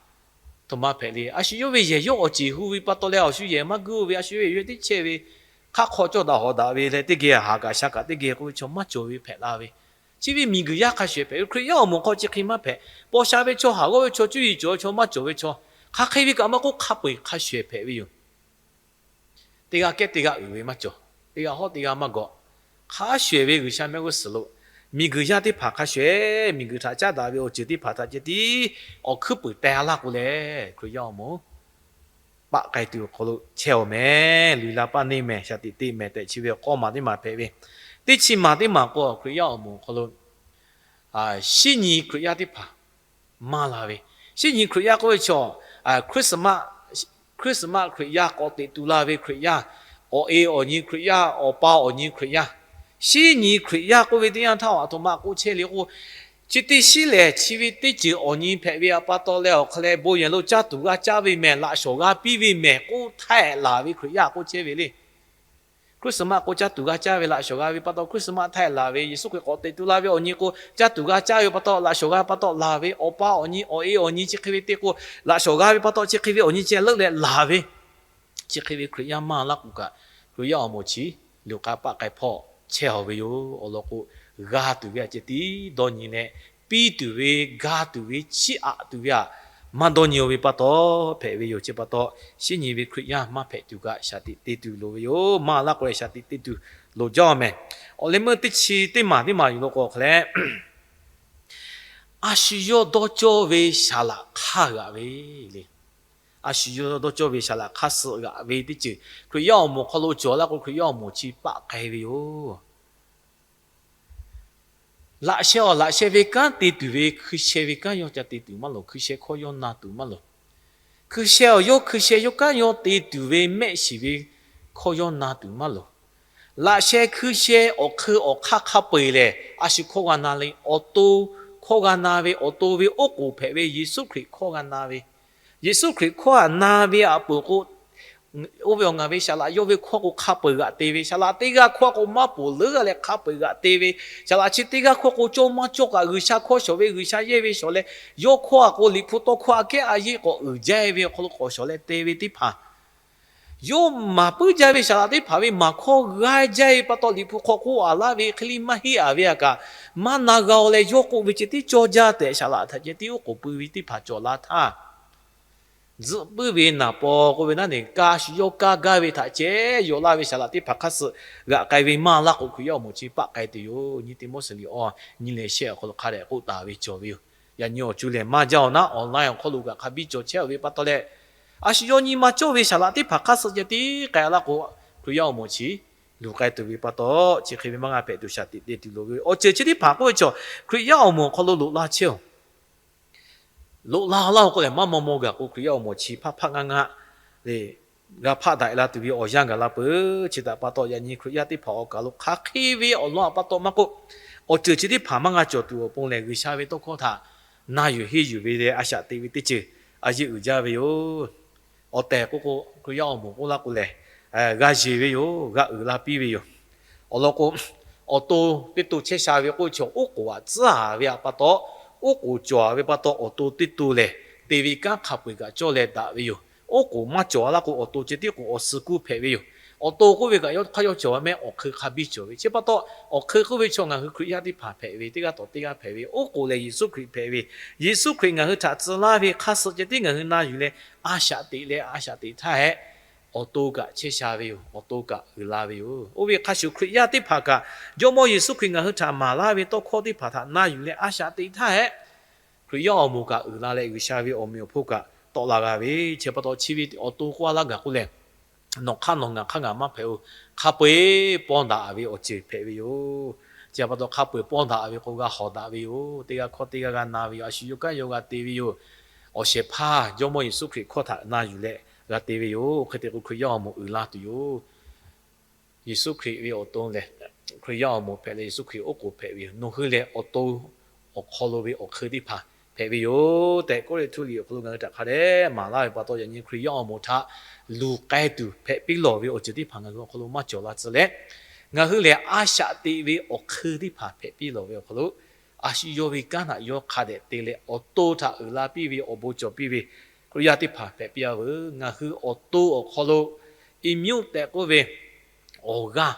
htoꞈ ma hpehꞈ le. A shu yawˇ ve yehˬ yawˇ awˬ ceˬ hu ve pa taw leh, a shu yehˬ maˇ guiˇ ve, a shu yawˇ yehˬ yawˇ teˇ chehˇ ve, hk'aˆ hk'aw cawˇ daꞈ hawˍ daꞈ ve leh teˇ geh haˍ kaꞈ sha kaꞈ teˇ geh k'oˆ ve chaw maˇ cawˬ ve hpehꞈ la ve, chi ve miˬguiˬ yaˇ hk'a shuˍ hpehꞈ ve. Hkriꞈ yaˇ awˬ moˍ hk'aw chi hk'e maˇ hpehꞈ. Paw sha ve chaw, haˍ g'awˇ ve chaw, cuˇ yiˍ cawˬ ve chaw, maˇ cawˬ ve chaw, Hk'a hk'e ve kaꞈ maˇ k'oˆ, hk'a peu-eˬ hk'a shuˍ-ehˍ hpehꞈ ve yoˬ. Teˇ g'aˇ kehˉ teˇ g'aˇ uiˍ ve maˇ cawˬ. Teˇ g'aˇ hawˉ teˇ g'aˇ maˇ gawˬ. Hk'a shuˍ-ehˍ ve G'uiˬsha mehˆ g'uˇ suhˍ lo miˬguiˬ yaˇ teˇ hpaˍ hk'a shuˍ-ehˍ, miˬguiˬ htaꞈ caˉ daꞈ ve awˬ ceuˬ teˇ hpaˍ htaꞈ ceh tiˉ awˬ hkuiˉ puiˍ teh laˇ k'o leh, Hkriꞈ yaˇ awˬ moˍ paˆ k'ai tuˬ awˬ hk'aw lo chehˇ-aˬ meh. Luˬ la paˆ neˇ mehˍ, shaˍ tiꞈ te mehˍ tehꞈ chi ve awˬ k'aw maˬ teˇ maˬ hpehꞈ ve. Teˇ chi maˬ teˇ maˬ k'o, Hkriꞈ yaˇ awˬ moˍ awˬ hk'aw lo shinˉ nyi Hkriꞈ yaˇ teˇ hpaˍ maˇ la ve. Shinˉ nyi Hkriꞈ yaˇ k'oˆ ve chaw, Christmas, Christmas Hkriꞈ yaˇ, k'awꞈ teꞈ tu la ve Hkriꞈ yaˇ, awˬ e awˬ nyi Hkriꞈ yaˇ, awˬ pa awˬ nyi Hkriꞈ yaˇ. Shinˉ nyi Hkriꞈ yaˇ k'oˆ ve teˇ yanˇ htaˇ, aˬ htoꞈ ma k'oˆ chehˇ le k'o, chi teˇ shinˉ lehˬ chi ve teˇ ceuˬ awˬ nyi hpehꞈ ve pa taw leh, awˬ hk'a leh bon yehˬ lo caˇ tuˬ g'a caˇ ve mehˍ, laꞈ shawˍ g'a piˇ ve mehˍ k'oˆ htaˇ laˬ ve Hkriꞈ yaˇ k'oˆ chehˇ ve le. Christmas k'o caˇ tuˬ g'a caˇ ve, laꞈ shawˍ g'a ve pa taw Christmas htaˇ laˬ ve, Yeˍsuˆ Hkriꞈ k'awꞈ teꞈ tu la ve awˬ nyi k'o caˇ tuˬ g'a caˇ ve pa taw, laꞈ shawˍ g'a pa taw laˬ ve, awˬ pa awˬ nyi, awˬ e awˬ nyi chi hk'e ve te k'o laꞈ shawˍ g'a ve pa taw chi hk'e ve awˬ nyi ceh leuˆ leh laˬ ve, chi hk'e ve Hkriꞈ yaˇ maˇ laˇ k'o kaꞈ, Hkriꞈ yaˇ awˬ moˍ chi luˬ k'ai paˆ k'ai hpawˇ chehˇ-aˬ ve yoˬ. Awˬ lawn k'o, g'a tuˬ ve htaꞈ ceh tiˉ dawˇ nyi leh, piˇ tuˬ ve, ga tuˬ ve, chiˇ aꞈ tuˬ ve htaꞈ maˇ dawˇ nyi-o ve pa taw hpehꞈ ve yoˬ. Chi pa taw, shinˉ nyi ve Hkriꞈ yaˇ maˇ hpehꞈ tuˬ kaꞈ shaˍ tiꞈ te tuˬ loˍ ve yoˬ. Maˇ laˇ k'o leh shaˍ tiꞈ te tuˬ loˍ jaˇ-oˬ meh. Awˬ leh meuˇ teˇ chi teˇ maˬ teˇ maˬ yuˬ lo k'o hk'a leh, a shu yawˇ dawˇ cawˇ ve saˍ laꞈ hk'aˇ g'aꞈ ve le. A shu yawˇ dawˇ cawˇ ve saˍ laꞈ hk'aˇ suh g'aꞈ ve teˇ ceuˬ Hkriꞈ yaˇ awˬ moˍ hk'aw lo cawˬ laˇ k'o, Hkriꞈ yaˇ awˬ moˍ chi paˆ k'ai ve yoˬ. Laꞈ sheh awˬ laꞈ sheh ve kanˉ te tuˬ ve hkui sheh ve kanˉ yawˇ ca te tuˬ maˇ loˍ. Hkui sheh hkawˇ yawˇ na tuˬ maˇ loˍ. Hkui sheh awˬ yawˇ hkui sheh yawˇ kanˉ yawˇ te tuˬ ve mehˆ shiˍ ve hkawˇ yawˇ na tuˬ maˇ loˍ. Laꞈ sheh hkui sheh awˬ hk'eun awˬ hk'aˇ hk'a peu-eˬ lehˬ, a shu hkawˇ g'a na le. Awˬ to hkawˇ g'a na ve, awˬ to ve oˉ k'oˍ hpehꞈ ve Yeˍsuˆ Hkriꞈ hkawˇ g'a na ve, Yeˍsuˆ Hkriꞈ hkawˇ htaꞈ na ve aꞈ poˬ k'o, oˇ ve awˬ ngaˬ ve saˍ laꞈ yawˇ ve hkawˇ k'o hk'a peu-eˬ g'aꞈ te ve, saˍ laꞈ teˇ g'aˇ hkawˇ k'o maˇ poˬ leuˉ g'a leh hk'a peu-eˬ g'aꞈ te ve, saˍ laꞈ chi teˇ g'aˇ hkawˇ k'o cawˇ maˇ cawˇ kaꞈ G'uiˬsha hkawˇ shawˍ ve, G'uiˬsha yehˇ ve shawˍ leh, yawˇ hkawˇ htaꞈ k'o Liꞈ hpu tawˇ hkawˇ aꞈ kehˉ a yeˇ k'awꞈ uiˍ jaˇ ve awˬ hk'aw lo k'awꞈ shawˍ leh te ve teˇ hpaˍ, yawˇ maˍ puiˉ jaˇ ve saˍ laꞈ teˇ hpaˍ ve maˍ hkawˇ g'a jaˇ ve pa taw, Liꞈ hpu hk'aw k'oˆ-a laˇ ve hk'e le maˇ heˆ-a ve htaꞈ kaꞈ maˇ na g'a-o leh, yawˇ k'oˆ ve ceh tiˉ cawˇ jaˇ tehꞈ saˍ laꞈ htaꞈ ceh tiˉ oˉ k'oˍ pui ve teˇ hpaˍ cawˬ la htaˇ, tzuhꞈ puiˉ ve naˍ paw k'oˆ ve naˉ neˬ, ka shu yawˇ kaˇ gaˇ ve htaꞈ ceh yaw laˇ ve saˍ laꞈ teˇ hpaˍ hk'aˇ suh g'aꞈ k'ai ve maˇ laˇ k'o, Hkriꞈ yaˇ awˬ moˍ chi paˆ k'ai tuˬ yoˬ. Nyi Tiˆmoˉseˍ liꞈ awˬ nyi leh shehˆ awˬ hk'aw lo hk'a dehꞈ k'oˆ taˍ ve cawˬ ve yoˬ. Yaꞈ nyi awˬ co lehˬ maˇ jaˇ-oˬ naˉ, online awˬ hk'aw lo kaꞈ hk'a biˇ cawˬ chehˇ-aˬ ve pa taw leh, a shu yawˇ nyi ma cawˇ ve saˍ laꞈ teˇ hpaˍ hk'aˇ suh ceh tiˉ k'ai laˇ k'o, Hkriꞈ yaˇ awˬ moˍ chi luˬ k'ai tuˬ ve pa taw, chi hk'e ve maˇ g'a hpehꞈ tuˬ shaˍ tiꞈ te tuˬ loˍ ve awˬ ceuˬ chi teˇ hpaˍ k'oˆ ve chaw, Hkriꞈ yaˇ awˬ moˍ awˬ hk'aw lo loꞈ la chehˇ-oˬ. Loꞈ la laˇ-oˬ k'oˆ lehˬ, maˇ maw maw gaˬ k'o, Hkriꞈ yaˇ awˬ moˍ chi hpaˆ hpaˆ ngaˇ ngaˇ le g'a hpaˆ daꞈ-e la tuˬ ve awˬ yanˇ gaˬ la peuˬ. Chi htaꞈ pa taw, yaꞈ nyi Hkriꞈ yaˇ teˇ hpaˍ awˬ kaˬ lo hk'aˬ hk'e ve awˬ lawn htaꞈ pa taw maˇ k'oˆ, awˬ ceuˬ chi teˇ hpaˍ maˇ g'a cawˬ tuˬ awˬ pon lehˬ, G'uiˬsha ve tawˇ hkawˇ htaꞈ na yuˬ henˇ yuˬ ve leh a shaꞈ teꞈ ve teˇ ceuˬ a yeˇ uiˍ jaˇ ve yoˬ. Awˬ tehˬ k'oˆ k'o, Hkriꞈ yaˇ awˬ moˍ k'oˆ laˇ k'o lehˬ, g'a yeˬ ve yoˬ, g'a uiˍ la piˇ ve yoˬ. Awˬ lawn k'o, awˬ to teˇ to chehˇ sha ve k'oˆ ve chaw, oˉ k'oˍ aꞈ tcuhˉ-a ve pa taw, oˉ k'oˍ cawˬ-a ve pa taw, awˬ to teˇ to lehˬ, te ve kanˉ hk'a peu-eˬ kaꞈ cawˇ leh daꞈ ve yoˬ. Oˉ k'oˍ maˇ cawˬ-a laˇ k'o, awˬ to ceh tiˉ k'o awˬ suh kuˇ hpehꞈ ve yoˬ. Awˬ to k'oˆ ve kaꞈ yawˇ hk'aˇ yawˇ cawˬ-a meh, awˬ hk'eun hk'a biˇ cawˬ ve. Chi pa taw, awˬ hk'eun k'oˆ ve chaw ngaˬ hui Hkriꞈ yaˇ teˇ hpaˍ hpehꞈ ve, teˇ g'aˇ tawꞈ teˇ g'aˇ hpehꞈ ve, oˉ k'oˍ lehˬ Yeˍsuˆ Hkriꞈ hpehꞈ ve, Yeˍsuˆ Hkriꞈ ngaˬ hui htaꞈ tcuh laˇ ve hk'aˇ suh ceh tiˉ ngaˬ hui na yuˬ leh a shaꞈ teꞈ leh, a shaꞈ teꞈ htaˇ hehꞈ, awˬ to kaꞈ chehˇ sha ve yoˬ. Awˬ to kaꞈ uiˍ la ve yoˬ. Oˇ ve hk'a shuˍ, Hkriꞈ yaˇ teˇ hpaˍ kaꞈ Jawˇmawˇ Yeˍsuˆ Hkriꞈ ngaˬ hui htaꞈ maˍ laˇ ve tawˇ hkawˇ teˇ hpaˍ htaꞈ na yuˬ leh a shaꞈ teꞈ htaˇ hehꞈ, Hkriꞈ yaˇ awˬ moˍ kaꞈ uiˍ la leh, G'uiˬsha ve awˬ meꞈ awˬ hponˇ kaꞈ tawˆ la g'a ve. Chi pa taw, chi ve awˬ to k'oˆ-a laˇ gaˬ k'oˆ lehˬ, nawˬ hk'aˇ nawˬ ngaˬ hk'aˇ ngaˬ maˇ hpehꞈ-oˬ. Hk'a peu-eˬ pawnˇ daꞈ ve awˬ ceuˬ hpehꞈ ve yoˬ. Chi pa taw, hk'a peu-eˬ pawnˇ daꞈ ve k'o, g'a hawˍ daꞈ ve yoˬ. Teˇ g'aˇ hkawˇ teˇ g'aˇ g'a na ve yoˬ. A shu yawˇ kanˉ yawˇ g'a te ve yoˬ. Awˬ shehˍ hpaˇ Jawˇmawˇ Yeˍsuˆ Hkriꞈ hkawˇ htaꞈ na yuˬ leh g'a te ve yoˬ. Hk'e te k'o, Hkriꞈ yaˇ awˬ moˍ uiˍ la tuˬ yoˬ. Yeˍsuˆ Hkriꞈ ve awˬ to lehˬ, Hkriꞈ yaˇ awˬ moˍ hpehꞈ leh Yeˍsuˆ Hkriꞈ oˉ k'oˍ hpehꞈ ve yoˬ. Nawˬ hui lehˬ, awˬ to awˬ hk'aw lo ve awˬ hk'eun teˇ hpaˍ hpehꞈ ve yoˬ tehꞈ, Kawˇrenˍhtuˆ liꞈ awˬ hk'aw lo ngaˬ hui htaꞈ hk'a dehꞈ maˍ laˇ ve pa taw, yaꞈ nyi Hkriꞈ yaˇ awˬ moˍ htaꞈ luˬ k'ai tuˬ hpehꞈ piˇ lawˬ ve awˬ ceuˬ teˇ hpaˍ ngaˬ hui awˬ hk'aw lo maˇ cawˬ la tcuh leh, ngaˬ hui lehˬ, a shaꞈ teꞈ ve awˬ hk'eun teˇ hpaˍ hpehꞈ piˇ lawˬ ve awˬ hk'aw lo, a shu yawˇ ve kanˉ htaꞈ yawˇ hk'a dehꞈ te leh, awˬ to htaꞈ uiˍ la piˇ ve, awˬ bon cawˬ piˇ ve Hkriꞈ yaˇ teˇ hpaˍ hpehꞈ piˇ-a veuˬ. Ngaˬ hui awˬ to awˬ hk'aw lo immune tehꞈ k'oˆ ve awˬ g'aˇ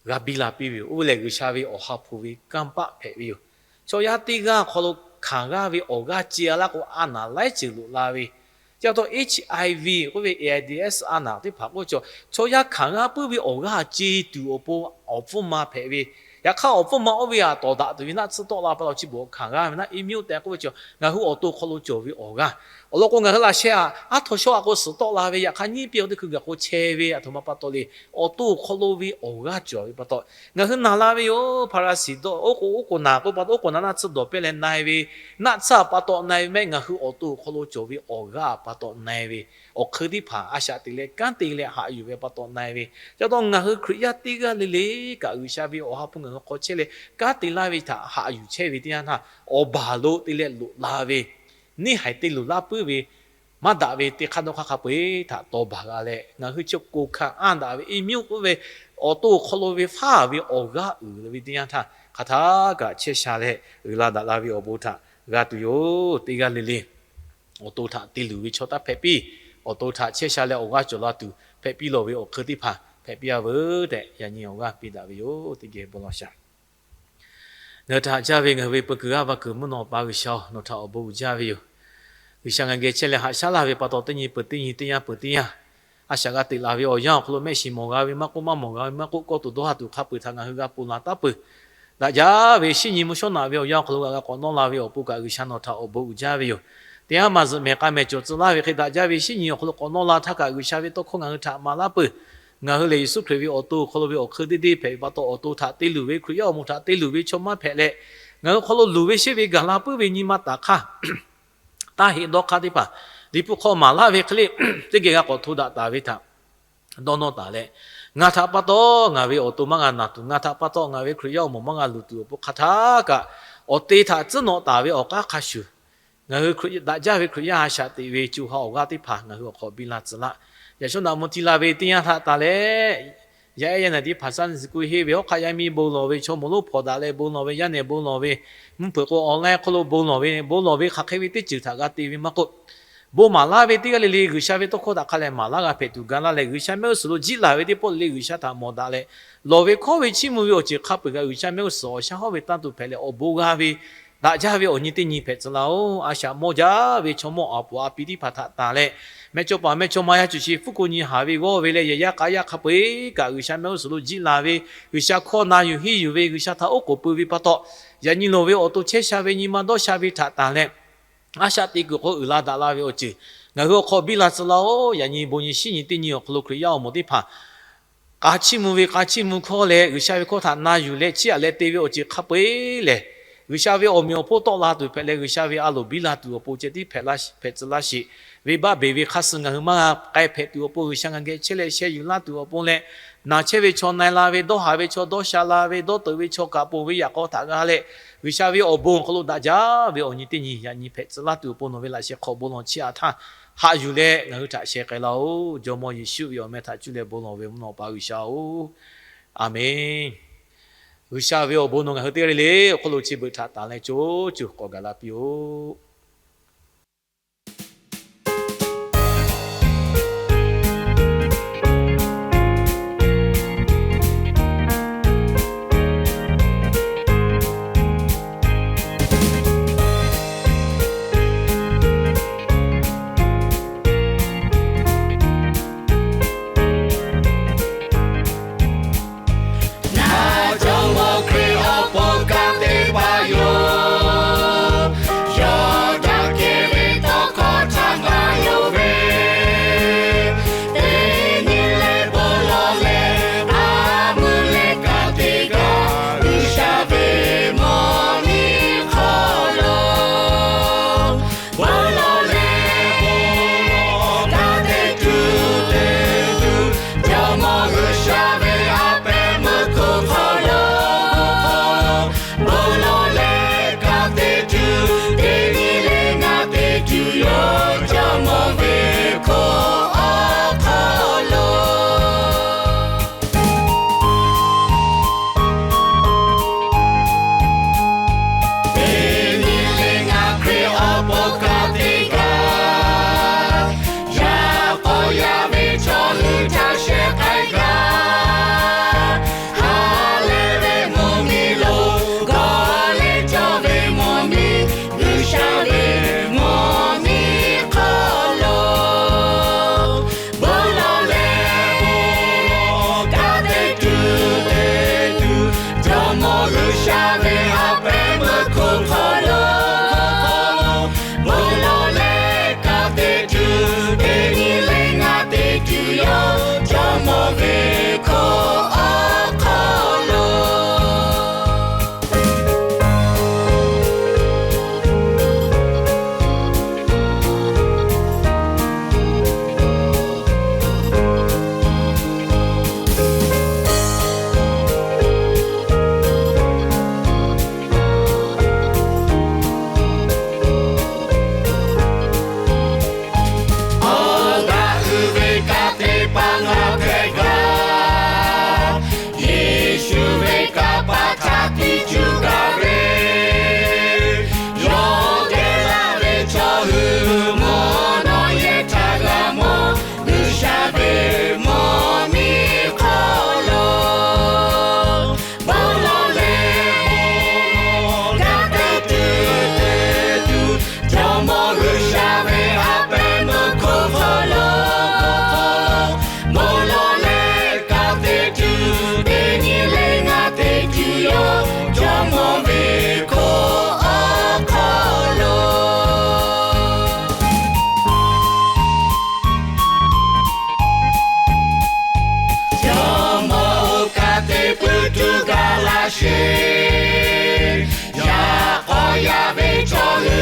g'a biˇ la piˇ ve yoˬ. Oˇ ve lehˬ, G'uiˬsha ve awˬ ha hpu ve kanˇ paˆ hpehꞈ ve yoˬ. Chaw yaˇ teˇ g'aˇ awˬ hk'aw lo hkanˍ g'aˇ ve awˬ g'aˇ ce-a laˇ k'o, a naˍ laiˉ ceuˬ loꞈ la ve, Chi pa taw H I V k'oˆ ve, AIDS a naˬ teˇ hpaˍ k'oˆ ve chaw, chaw yaˇ hkanˍ g'aˇ puiˉ ve awˬ g'aˇ ce tuˬ awˬ pon awˬ hpfuhˇ ma hpehꞈ ve, yaꞈ hk'aˇ awˬ hpfuhˇ ma oˇ ve aꞈ tawˍ daꞈ tuˬ ve naˆ tsuhˇ tawˆ la pa taw chi beuꞈ awˬ hkanˍ g'aˇ ve naˆ immune tehꞈ k'oˆ ve chaw, ngaˬ hui awˬ to awˬ hk'aw lo cawˬ ve awˬ g'aˇ. Awˬ lawn k'o, ngaˬ hui laꞈ sheh aꞈ aˉ htaw shawˉ a k'o suhˍ tawˆ la ve, yaꞈ hk'aˇ nyiˇ piˇ awˬ teˇ hkui gaˬ k'o chehˇ ve aˬ htoꞈ ma pa taw le, awˬ to awˬ hk'aw lo ve awˬ g'aˇ cawˬ ve pa taw, ngaˬ hui naˬ la ve yoˬ. Hpaˍraˍsiˍ dawˇ oˉ k'o, oˉ k'o naˬ k'oˆ pa taw, oˉ k'o naˬ naˆ tsuhˇ dawˬ pehˇ leh na-e ve, naˆ tsuhˇ aꞈ pa taw na-e ve mehˆ, ngaˬ hui awˬ to awˬ hk'aw lo cawˬ ve awˬ g'aˇ pa taw na-e ve, awˬ hk'eun teˇ hpaˍ a shaꞈ teꞈ leh kanˉ te leh haꞈ yuˬ ve pa taw na-e ve, chi pa taw ngaˬ hui Hkriꞈ yaˇ teˇ g'aˇ le le kaꞈ G'uiˬsha ve awˬ ha hpu ngaˬ hui hk'aw chehˇ leh kanˉ te laˇ ve htaꞈ haꞈ yuˬ chehˇ ve teˇ yanˇ htaˇ, awˬ baˬ lo te leh loꞈ la ve, neˇ haiˬ te luˬ laˇ puiˉ ve, maˇ daꞈ ve teˇ hk'aˇ dawˇ hk'aˇ hk'a peu-eˬ htaꞈ tawˇ baˬ g'a leh, ngaˬ hui chi ko hkanˍ anˇ daꞈ ve immune k'oˆ ve, awˬ to awˬ hk'aw lo ve faˉ ve awˬ g'aˇ uiˍ ve teˇ yanˇ htaˇ, hk'aˬ htaˇ kaꞈ chehˇ sha leh uiˍ la daꞈ la ve awˬ bon htaꞈ g'a tuˬ yoˬ. Teˇ g'aˇ le le awˬ to htaꞈ te luˬ ve chaw taˇ hpehꞈ piˇ. Awˬ to htaꞈ chehˇ sha leh awˬ g'aˇ cawˬ la tuˬ hpehꞈ piˇ lawˬ ve awˬ hk'eun teˇ hpaˍ hpehꞈ piˇ-a veuˬ tehꞈ, yaꞈ nyi awˬ g'aˇ piˇ daꞈ ve yoˬ. Teˇ geh bon lawˬ shaˍ. Ngaˬ hui htaꞈ jaˇ ve ngaˬ hui ve peu kuiˬ g'aˇ va kuiˬ mvuhˇ naw pa G'uiˬsha-oˬ, nawˬ htaꞈ awˬ bon uiˍ jaˇ ve yoˬ. G'uiˬsha ngaˬ geh chehˇ leh haꞈ shaˉ laˇ ve pa taw, teˇ nyi peuˬ teˇ nyi, teˇ yanˇ peuˬ teˇ yanˇ, a shaꞈ g'a teꞈ laˬ ve awˬ yanˇ awˬ hk'aw lo mehˆ shiˍ mawˬ g'a ve, maˇ k'oˆ maˇ mawˬ g'a ve, maˇ k'oˆ kawˇ tuˬ dawˇ ha tuˬ hk'a peu-eˬ htaꞈ ngaˬ hui g'a ponˬ laˬ taˉ peuˬ. Daꞈ jaˇ ve shinˉ nyi mvuhˇ shawˉ naꞈ ve awˬ yanˇ awˬ hk'aw lo g'a k'awꞈ nawˇ la ve awˬ pon kaꞈ G'uiˬsha nawˬ htaꞈ awˬ bon uiˍ jaˇ ve yoˬ. Teˇ haˉ maˬ zuhꞈ mehˍ k'a mehˍ cawˬ tcuh laˇ ve hk'e, daꞈ jaˇ ve shinˉ nyi awˬ hk'aw lo k'awꞈ nawˇ la htaˇ kaꞈ G'uiˬsha ve tawˇ hkawˇ ngaˬ hui htaꞈ maˍ laˇ peuˬ. Ngaˬ hui lehˬ Yeˍsuˆ Hkriꞈ ve awˬ to awˬ hk'aw lo ve awˬ hk'eun deˇ deˇ hpehꞈ ve pa taw, awˬ to htaꞈ te luˬ ve Hkriꞈ yaˇ awˬ moˍ htaꞈ te luˬ ve chaw maˇ hpehꞈ leh, ngaˬ hui hk'aw lo luˬ ve sheˆ ve gaˬ la puiˉ ve nyi ma taˍ hk'aˇ, taˇ heˆ dawˇ hk'aˇ teˇ hpaˍ, Liꞈ hpu hk'aw maˍ laˇ ve hk'e le, teˇ geh g'a k'awꞈ hto daꞈ taˍ ve htaꞈ dawˇ nawˇ taˍ leh, ngaˬ htaꞈ pa taw ngaˬ ve awˬ to maˇ g'a naˬ tuˬ, ngaˬ htaꞈ pa taw ngaˬ ve Hkriꞈ yaˇ awˬ moˍ maˇ g'a luˬ tuˬ awˬ pon hk'aˬ htaˇ kaꞈ, awˬ te htaꞈ tcuhˉ nawꞈ taˍ ve awˬ k'aˉ hk'a shuˍ, ngaˬ hui daꞈ jaˇ ve Hkriꞈ yaˇ a shaꞈ teꞈ ve co ha awˬ g'aˇ teˇ hpaˍ ngaˬ hui awˬ hk'aw biˇ la tcuh laˇ. Yaꞈ shawˉ naꞈ mvuh ti la ve teˇ yanˇ htaꞈ tanˬ leh, yaˇ ehˉ yaˇ nehˬ teˇ hpaˍ saˉ ni suh ku henˇ ve hawˉ hk'aˆ yaˇ miˇ bon lawˬ ve, chaw moˍ lonˉ hpawnˬ daꞈ leh bon lawˬ ve, yaˇ nehˬ bon lawˬ ve, mvuhˇ hpeuꞈ k'o online hk'aw lo bon lawˬ ve, bon lawˬ ve hk'aˬ hk'e ve teˇ ceuˬ htaꞈ g'a te ve maˇ k'oˆ, bon maˍ laˇ ve teˇ g'aˇ le le G'uiˬsha ve tawˇ hkawˇ htaꞈ hk'a leh maˍ laˇ g'a hpehꞈ tuˬ ga laˇ leh, G'uiˬsha mehˆ g'uˇ suhˍ lo jiˆ laˬ ve teˇ pawˆ le le G'uiˬsha htaꞈ mawˬ daꞈ leh, lawˬ ve hkawˇ ve chiˇ mvuh ve awˬ ceuˬ hk'a peu-eˬ kaꞈ G'uiˬsha mehˆ g'uˇ suhˍ awˬ shaˉ hawˉ ve tanˇ tuˬ hpehꞈ leh awˬ bon g'a ve, daꞈ jaˇ ve awˬ nyi teˇ nyi hpehꞈ tcuh laˇ-oˬ. A shaꞈ mawˇ jaˇ ve chaw mawˇ aˍ puˍ a pi teˇ hpaˍ htaꞈ tanˬ leh, mehˇ chawˇ paˍ mehˇ chawˇ ma yaˇ cuˬ shi fuˉ ko nyi haˍ ve g'awˇ ve leh, yehˬ yaˇ k'a yaˇ hk'a peu-eˬ kaꞈ G'uiˬsha mehˆ g'uˇ suhˍ lo jiˆ laˬ ve, G'uiˬsha hkawˇ na yuˬ henˇ yuˬ ve, G'uiˬsha htaꞈ oˉ k'oˍ pui ve pa taw, yaꞈ nyi lawˬ ve awˬ to chehˇ sha ve nyi ma dawˇ sha ve htaꞈ tanˬ leh, a shaꞈ teꞈ kuiˬ k'o uiˍ la daꞈ la ve awˬ ceuˬ ngaˬ hui awˬ hk'aw biˇ la tcuh laˇ-oˬ. Yaꞈ nyi bon nyi shinˉ nyi teˇ nyi awˬ hk'aw lo Hkriꞈ yaˇ awˬ moˍ teˇ hpaˍ k'a chiˇ mvuh ve k'a chiˇ mvuh hkawˇ leh G'uiˬsha ve hkawˇ htaꞈ na yuˬ leh chiˇ aꞈ leh te ve awˬ ceuˬ hk'a peu-eˬ lehˬ, G'uiˬsha ve awˬ meꞈ awˬ hponˇ tawˆ la tuˬ hpehꞈ leh, G'uiˬsha ve a loˍ biˇ la tuˬ awˬ pon ceh tiˉ hpehꞈ tcuh laˇ sheˍ. Venˇbaˆ beˬ ve hk'a suh ngaˬ hui maˇ g'a k'ai hpehꞈ tuˬ awˬ pon, G'uiˬsha ngaˬ geh chehˇ leh sheh yuˬ laˇ tuˬ awˬ pon leh, naˬ chehˇ ve chaw na-e la ve, dawˇ haˍ ve chaw dawˇ sha la ve, dawˇ teuꞈ ve chaw kaꞈ ponˬ ve yaꞈ k'aw htaꞈ g'a leh, G'uiˬsha ve awˬ bon awˬ hk'aw lo daꞈ jaˇ ve awˬ nyi teˇ nyi yaꞈ nyi hpehꞈ tcuh laˇ tuˬ awˬ pon nawˬ ve laꞈ sheh hk'aw bon lawˬ chiˇ aꞈ htaˇ, haꞈ yuˬ leh ngaˬ hui htaꞈ sheh k'ai laˇ-oˬ. Jawˇmawˇ Yeˍsuˆ ve awˬ meh htaꞈ cuˇ leh bon lawˬ ve mvuhˇ naw pa G'uiˬsha-oˬ, Aˍmenˇ. G'uiˬsha ve awˬ bon nawˬ ngaˬ hui teˇ g'aˇ le le awˬ hk'aw lo chi beuꞈ htaꞈ tanˬ leh co cuˬ k'awꞈ gaˬ la piˇ-oˆ. Ngaˬ Jawˇmawˇ Hkriꞈ awˬ pon kanˉ te pa yoˬ. Yawˇ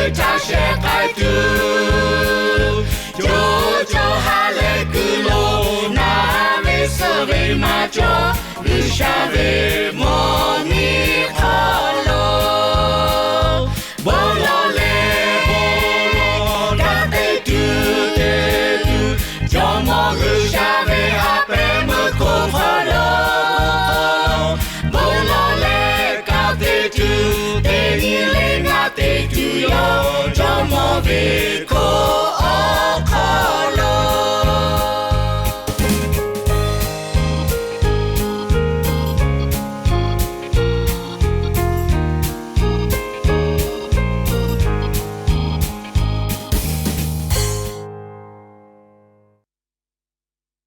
htaˇ shehˍ k'ai tuˬ, co co ha lehˬ kuiˬ lo naˍ ve suh ve maˇ cawˬ. G'uiˬsha ve mawˬ nyi hk'aw lo bon lawˬ leh bon lawˬ kanˉ te tuˬ te tuˬ, Jawˇmawˇ G'uiˬsha ve ha pehˍ meuˇ hk'oˆ hk'aw lo bon lawˬ leh kanˉ te tuˬ, teˇ nyi le ngaˬ te tuˬ yoˬ. Jawˇmawˇ ve hko